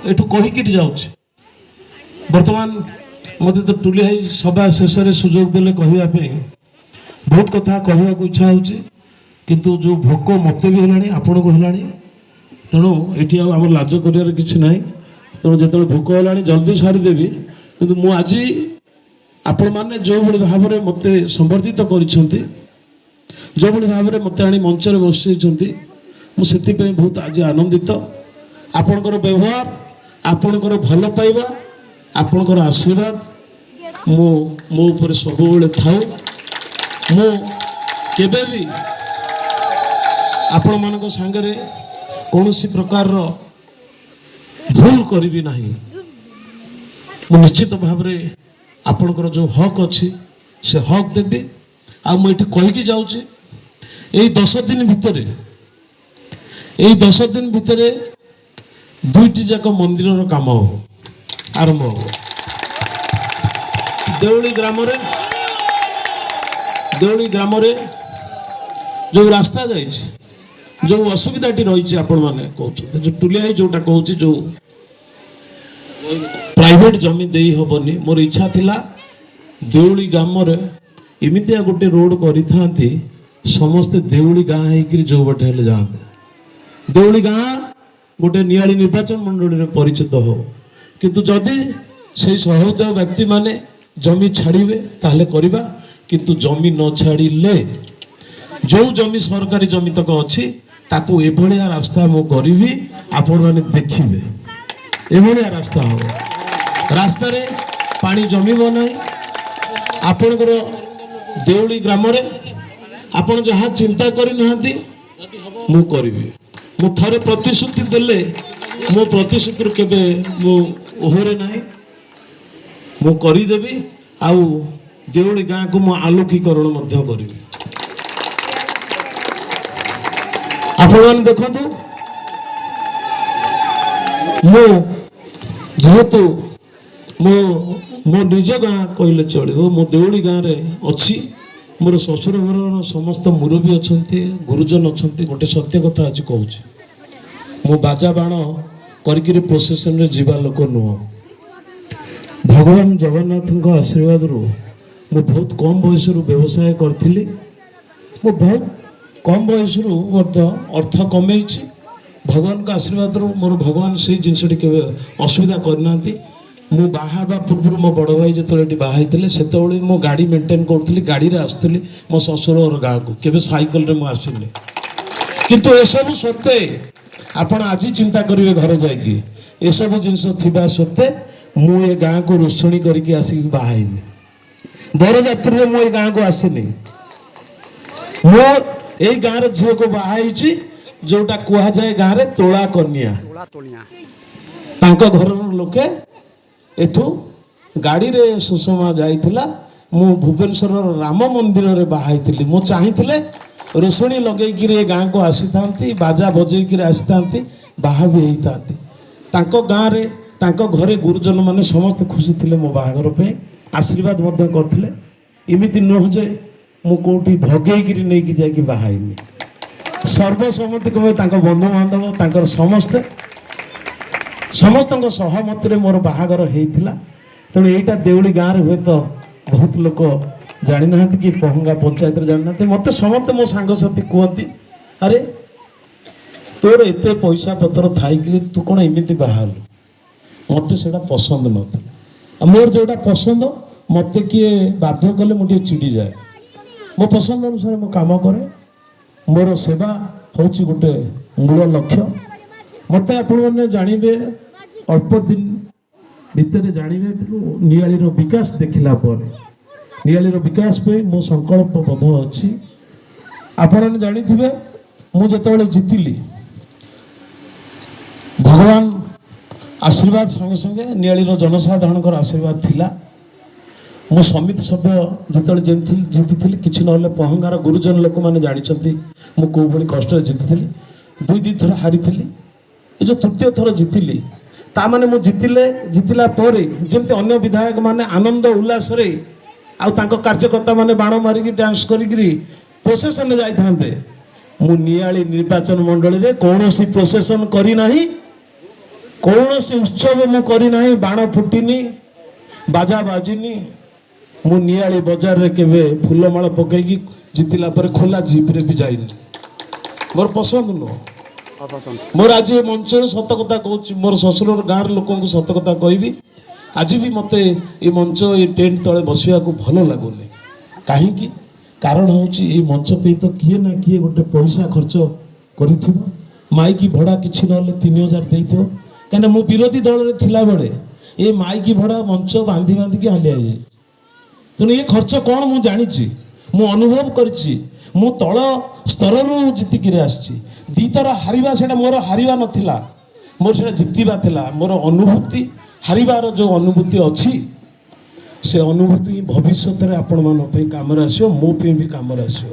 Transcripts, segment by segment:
ଏଠୁ କହିକିରି ଯାଉଛି। ବର୍ତ୍ତମାନ ମୋତେ ତ ଟୁଲି ଭାଇ ସଭା ଶେଷରେ ସୁଯୋଗ ଦେଲେ କହିବା ପାଇଁ। ବହୁତ କଥା କହିବାକୁ ଇଚ୍ଛା ହେଉଛି, କିନ୍ତୁ ଯେଉଁ ଭୋକ ମୋତେ ବି ହେଲାଣି, ଆପଣଙ୍କୁ ହେଲାଣି, ତେଣୁ ଏଠି ଆଉ ଆମର ଲାଜ କରିବାର କିଛି ନାହିଁ। ତେଣୁ ଯେତେବେଳେ ଭୋକ ହେଲାଣି, ଜଲ୍ଦି ସାରିଦେବି। କିନ୍ତୁ ମୁଁ ଆଜି ଆପଣମାନେ ଯେଉଁଭଳି ଭାବରେ ମୋତେ ସମ୍ବର୍ଦ୍ଧିତ କରିଛନ୍ତି, ଯେଉଁଭଳି ଭାବରେ ମୋତେ ଆଣି ମଞ୍ଚରେ ବସେଇଛନ୍ତି, ମୁଁ ସେଥିପାଇଁ ବହୁତ ଆଜି ଆନନ୍ଦିତ। ଆପଣଙ୍କର ବ୍ୟବହାର, ଆପଣଙ୍କର ଭଲ ପାଇବା, ଆପଣଙ୍କର ଆଶୀର୍ବାଦ ମୁଁ ମୋ ଉପରେ ସବୁବେଳେ ଥାଉ। ମୁଁ କେବେ ବି ଆପଣମାନଙ୍କ ସାଙ୍ଗରେ କୌଣସି ପ୍ରକାରର ଭୁଲ କରିବି ନାହିଁ। ମୁଁ ନିଶ୍ଚିତ ଭାବରେ ଆପଣଙ୍କର ଯେଉଁ ହକ୍ ଅଛି, ସେ ହକ୍ ଦେବି। ଆଉ ମୁଁ ଏଠି କହିକି ଯାଉଛି, ଏଇ 10 ଦିନ ଭିତରେ, ଏଇ 10 ଦିନ ଭିତରେ ଦୁଇଟି ଯାକ ମନ୍ଦିରର କାମ ହେବ, ଆରମ୍ଭ ହେବ। ଦେଉଳି ଗ୍ରାମରେ, ଦେଉଳି ଗ୍ରାମରେ ଯେଉଁ ରାସ୍ତା ଯାଇଛି, ଯେଉଁ ଅସୁବିଧାଟି ରହିଛି, ଆପଣମାନେ କହୁଛନ୍ତି, ଯେଉଁ ଟୁଲିଆ ଭାଇ ଯେଉଁଟା କହୁଛି, ଯେଉଁ ପ୍ରାଇଭେଟ ଜମି ଦେଇ ହେବନି। ମୋର ଇଚ୍ଛା ଥିଲା ଦେଉଳି ଗ୍ରାମରେ ଏମିତିଆ ଗୋଟେ ରୋଡ଼ କରିଥାନ୍ତି, ସମସ୍ତେ ଦେଉଳି ଗାଁ ହେଇକିରି ଯେଉଁ ବାଟେ ହେଲେ ଯାଆନ୍ତେ। ଦେଉଳି ଗାଁ ଗୋଟେ ନିଆଳି ନିର୍ବାଚନ ମଣ୍ଡଳୀରେ ପରିଚିତ ହବ। କିନ୍ତୁ ଯଦି ସେଇ ସହୃଦୟ ବ୍ୟକ୍ତିମାନେ ଜମି ଛାଡ଼ିବେ, ତାହେଲେ କରିବା। କିନ୍ତୁ ଜମି ନ ଛାଡ଼ିଲେ, ଯେଉଁ ଜମି ସରକାରୀ ଜମି ତକ ଅଛି, ତାକୁ ଏଭଳିଆ ରାସ୍ତା ମୁଁ କରିବି, ଆପଣମାନେ ଦେଖିବେ। ଏଭଳିଆ ରାସ୍ତା ହବ, ରାସ୍ତାରେ ପାଣି ଜମିବ ନାହିଁ। ଆପଣଙ୍କର ଦେଉଳି ଗ୍ରାମରେ ଆପଣ ଯାହା ଚିନ୍ତା କରିନାହାନ୍ତି, ମୁଁ କରିବି। ମୁଁ ଥରେ ପ୍ରତିଶ୍ରୁତି ଦେଲେ ମୋ ପ୍ରତିଶ୍ରୁତିରୁ କେବେ ମୁଁ ଓହରେ ନାହିଁ। ମୁଁ କରିଦେବି ଆଉ ଦେଉଳି ଗାଁକୁ ମୁଁ ଆଲୋକୀକରଣ ମଧ୍ୟ କରିବି। ଆପଣମାନେ ଦେଖନ୍ତୁ, ମୁଁ ଯେହେତୁ ମୋ ମୋ ନିଜ ଗାଁ କହିଲେ ଚଳିବ, ମୁଁ ଦେଉଳି ଗାଁରେ ଅଛି। ମୋର ଶ୍ୱଶୁର ଘରର ସମସ୍ତ ମୁରବୀ ଅଛନ୍ତି, ଗୁରୁଜନ ଅଛନ୍ତି। ଗୋଟେ ସତ୍ୟ କଥା ଆଜି କହୁଛି, ମୁଁ ବାଜା ବାଣ କରିକିରି ପ୍ରୋସେସନରେ ଯିବା ଲୋକ ନୁହଁ। ଭଗବାନ ଜଗନ୍ନାଥଙ୍କ ଆଶୀର୍ବାଦରୁ ମୁଁ ବହୁତ କମ୍ ବୟସରୁ ବ୍ୟବସାୟ କରିଥିଲି। ମୁଁ ବହୁତ କମ୍ ବୟସରୁ ମଧ୍ୟ ଅର୍ଥ କମେଇଛି। ଭଗବାନଙ୍କ ଆଶୀର୍ବାଦରୁ ମୋର ଭଗବାନ ସେଇ ଜିନିଷଟି କେବେ ଅସୁବିଧା କରିନାହାନ୍ତି। ମୁଁ ବାହା ହେବା ପୂର୍ବରୁ ମୋ ବଡ଼ ଭାଇ ଯେତେବେଳେ ଏଠି ବାହା ହେଇଥିଲେ, ସେତେବେଳେ ମୁଁ ଗାଡ଼ି ମେଣ୍ଟେନ୍ କରୁଥିଲି, ଗାଡ଼ିରେ ଆସୁଥିଲି ମୋ ଶ୍ୱଶୁର ଘର ଗାଁକୁ। କେବେ ସାଇକେଲରେ ମୁଁ ଆସିନି। କିନ୍ତୁ ଏସବୁ ସତ୍ତ୍ୱେ, ଆପଣ ଆଜି ଚିନ୍ତା କରିବେ ଘରେ ଯାଇକି, ଏସବୁ ଜିନିଷ ଥିବା ସତ୍ତ୍ୱେ ମୁଁ ଏ ଗାଁକୁ ରୋଷଣୀ କରିକି ଆସିକି ବାହା ହେଇନି। ବରଯାତ୍ରୀରେ ମୁଁ ଏ ଗାଁକୁ ଆସିନି। ମୁଁ ଏଇ ଗାଁର ଝିଅକୁ ବାହା ହେଇଛି, ଯୋଉଟା କୁହାଯାଏ ଗାଁରେ ତୋଳା କନ୍ୟା। ତାଙ୍କ ଘରର ଲୋକେ ଏଠୁ ଗାଡ଼ିରେ ସୁଷମା ଯାଇଥିଲା। ମୁଁ ଭୁବନେଶ୍ୱରର ରାମ ମନ୍ଦିରରେ ବାହା ହେଇଥିଲି। ମୁଁ ଚାହିଁଥିଲେ ରୋଷଣୀ ଲଗେଇକିରି ଏ ଗାଁକୁ ଆସିଥାନ୍ତି, ବାଜା ବଜେଇକିରି ଆସିଥାନ୍ତି, ବାହା ବି ହେଇଥାନ୍ତି। ତାଙ୍କ ଗାଁରେ, ତାଙ୍କ ଘରେ ଗୁରୁଜନମାନେ ସମସ୍ତେ ଖୁସି ଥିଲେ ମୋ ବାହାଘର ପାଇଁ, ଆଶୀର୍ବାଦ ମଧ୍ୟ କରିଥିଲେ। ଏମିତି ନୁହଁ ଯେ ମୁଁ କେଉଁଠି ଭଗେଇକିରି ନେଇକି ଯାଇକି ବାହା ହେଇନି। ସର୍ବସମ୍ମତି କ୍ରମେ ତାଙ୍କ ବନ୍ଧୁବାନ୍ଧବ, ତାଙ୍କର ସମସ୍ତେ, ସମସ୍ତଙ୍କ ସହମତିରେ ମୋର ବାହାଘର ହେଇଥିଲା। ତେଣୁ ଏଇଟା ଦେଉଳି ଗାଁରେ ହୁଏତ ବହୁତ ଲୋକ ଜାଣିନାହାନ୍ତି କି ପହଙ୍ଗା ପଞ୍ଚାୟତରେ ଜାଣିନାହାନ୍ତି। ମୋତେ ସମସ୍ତେ ମୋ ସାଙ୍ଗସାଥି କୁହନ୍ତି, "ଆରେ, ତୋର ଏତେ ପଇସା ପତ୍ର ଥାଇକିରି ତୁ କ'ଣ ଏମିତି ବାହା ହେଲୁ?" ମୋତେ ସେଇଟା ପସନ୍ଦ ନଥିଲା। ଆଉ ମୋର ଯେଉଁଟା ପସନ୍ଦ, ମୋତେ କିଏ ବାଧ୍ୟ କଲେ ମୁଁ ଟିକେ ଚିଡ଼ିଯାଏ। ମୋ ପସନ୍ଦ ଅନୁସାରେ ମୁଁ କାମ କରେ। ମୋର ସେବା ହେଉଛି ଗୋଟେ ମୂଳ ଲକ୍ଷ୍ୟ। ମୋତେ ଆପଣମାନେ ଜାଣିବେ, ଅଳ୍ପ ଦିନ ଭିତରେ ଜାଣିବେ, ନିଆଳିର ବିକାଶ ଦେଖିଲା ପରେ। ନିଆଳିର ବିକାଶ ପାଇଁ ମୁଁ ସଂକଳ୍ପବଦ୍ଧ ଅଛି। ଆପଣମାନେ ଜାଣିଥିବେ, ମୁଁ ଯେତେବେଳେ ଜିତିଲି, ଭଗବାନ ଆଶୀର୍ବାଦ ସଙ୍ଗେ ସଙ୍ଗେ ନିଆଳିର ଜନସାଧାରଣଙ୍କର ଆଶୀର୍ବାଦ ଥିଲା। ମୁଁ ସମିତି ସଭ୍ୟ ଯେତେବେଳେ ଜିତିଥିଲି, କିଛି ନହେଲେ ପହଙ୍ଗାର ଗୁରୁଜନ ଲୋକମାନେ ଜାଣିଛନ୍ତି ମୁଁ କେଉଁଭଳି କଷ୍ଟରେ ଜିତିଥିଲି। ଦୁଇ ଦୁଇ ଥର ହାରିଥିଲି। ଏ ଯେଉଁ ତୃତୀୟ ଥର ଜିତିଲି, ତା ମାନେ ମୁଁ ଜିତିଲା ପରେ ଯେମିତି ଅନ୍ୟ ବିଧାୟକମାନେ ଆନନ୍ଦ ଉଲ୍ଲାସରେ ଆଉ ତାଙ୍କ କାର୍ଯ୍ୟକର୍ତ୍ତାମାନେ ବାଣ ମାରିକି ଡ୍ୟାନ୍ସ କରିକିରି ପ୍ରୋସେସନରେ ଯାଇଥାନ୍ତେ, ମୁଁ ନିଆଳି ନିର୍ବାଚନ ମଣ୍ଡଳୀରେ କୌଣସି ପ୍ରୋସେସନ କରିନାହିଁ। କୌଣସି ଉତ୍ସବ ମୁଁ କରିନାହିଁ, ବାଣ ଫୁଟିନି, ବାଜା ବାଜିନି। ମୁଁ ନିଆଳି ବଜାରରେ କେବେ ଫୁଲମାଳ ପକେଇକି ଜିତିଲା ପରେ ଖୋଲା ଜିପ୍ରେ ବି ଯାଇନି, ମୋର ପସନ୍ଦ ନୁହଁ। ମୋର ଆଜି ଏ ମଞ୍ଚରେ ସତ କଥା କହୁଛି, ମୋର ଶ୍ୱଶୁର ଗାଁର ଲୋକଙ୍କୁ ସତ କଥା କହିବି। ଆଜି ବି ମୋତେ ଏ ମଞ୍ଚ, ଏ ଟେଣ୍ଟ ତଳେ ବସିବାକୁ ଭଲ ଲାଗୁନି। କାହିଁକି? କାରଣ ହେଉଛି ଏଇ ମଞ୍ଚ ପାଇଁ ତ କିଏ ନା କିଏ ଗୋଟେ ପଇସା ଖର୍ଚ୍ଚ କରିଥିବ, ମାଇକି ଭଡ଼ା କିଛି ନହେଲେ 3000 ଦେଇଥିବ। କାହିଁକିନା ମୁଁ ବିରୋଧୀ ଦଳରେ ଥିଲାବେଳେ ଏ ମାଇକି ଭଡ଼ା ମଞ୍ଚ ବାନ୍ଧି ବାନ୍ଧିକି ହାଲିଆ ହେଇଯାଇଛି। ତେଣୁ ଏ ଖର୍ଚ୍ଚ କ'ଣ ମୁଁ ଜାଣିଛି, ମୁଁ ଅନୁଭବ କରିଛି। ମୁଁ ତଳ ସ୍ତରରୁ ଜିତିକିରି ଆସିଛି। ଦୁଇଥର ହାରିବା ସେଇଟା ମୋର ହାରିବା ନଥିଲା, ମୋର ସେଇଟା ଜିତିବା ଥିଲା। ମୋର ଅନୁଭୂତି, ହାରିବାର ଯେଉଁ ଅନୁଭୂତି ଅଛି, ସେ ଅନୁଭୂତି ଭବିଷ୍ୟତରେ ଆପଣମାନଙ୍କ ପାଇଁ କାମରେ ଆସିବ, ମୋ ପାଇଁ ବି କାମରେ ଆସିବ।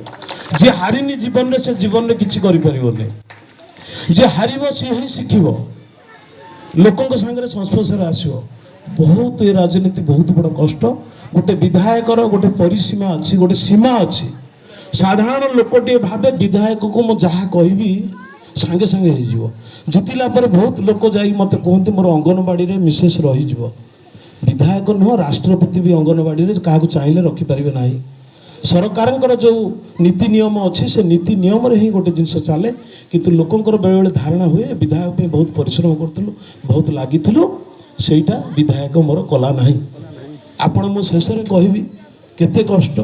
ଯିଏ ହାରିନି ଜୀବନରେ, ସେ ଜୀବନରେ କିଛି କରିପାରିବନି। ଯିଏ ହାରିବ ସିଏ ହିଁ ଶିଖିବ, ଲୋକଙ୍କ ସାଙ୍ଗରେ ସଂସ୍ପର୍ଶରେ ଆସିବ। ବହୁତ ଏ ରାଜନୀତି ବହୁତ ବଡ଼ କଷ୍ଟ। ଗୋଟେ ବିଧାୟକର ଗୋଟେ ପରିସୀମା ଅଛି, ଗୋଟେ ସୀମା ଅଛି। ସାଧାରଣ ଲୋକଟିଏ ଭାବେ ବିଧାୟକକୁ ମୁଁ ଯାହା କହିବି ସାଙ୍ଗେ ସାଙ୍ଗେ ହେଇଯିବ। ଜିତିଲା ପରେ ବହୁତ ଲୋକ ଯାଇକି ମୋତେ କୁହନ୍ତି ମୋର ଅଙ୍ଗନବାଡ଼ିରେ ମିସେସ୍ ରହିଯିବ। ବିଧାୟକ ନୁହଁ, ରାଷ୍ଟ୍ରପତି ବି ଅଙ୍ଗନବାଡ଼ିରେ କାହାକୁ ଚାହିଁଲେ ରଖିପାରିବେ ନାହିଁ। ସରକାରଙ୍କର ଯେଉଁ ନୀତି ନିୟମ ଅଛି, ସେ ନୀତି ନିୟମରେ ହିଁ ଗୋଟେ ଜିନିଷ ଚାଲେ। କିନ୍ତୁ ଲୋକଙ୍କର ବେଳେବେଳେ ଧାରଣା ହୁଏ ବିଧାୟକ ପାଇଁ ବହୁତ ପରିଶ୍ରମ କରୁଥିଲୁ, ବହୁତ ଲାଗିଥିଲୁ, ସେଇଟା ବିଧାୟକ ମୋର କଲା ନାହିଁ। ଆପଣ ମୁଁ ଶେଷରେ କହିବି କେତେ କଷ୍ଟ।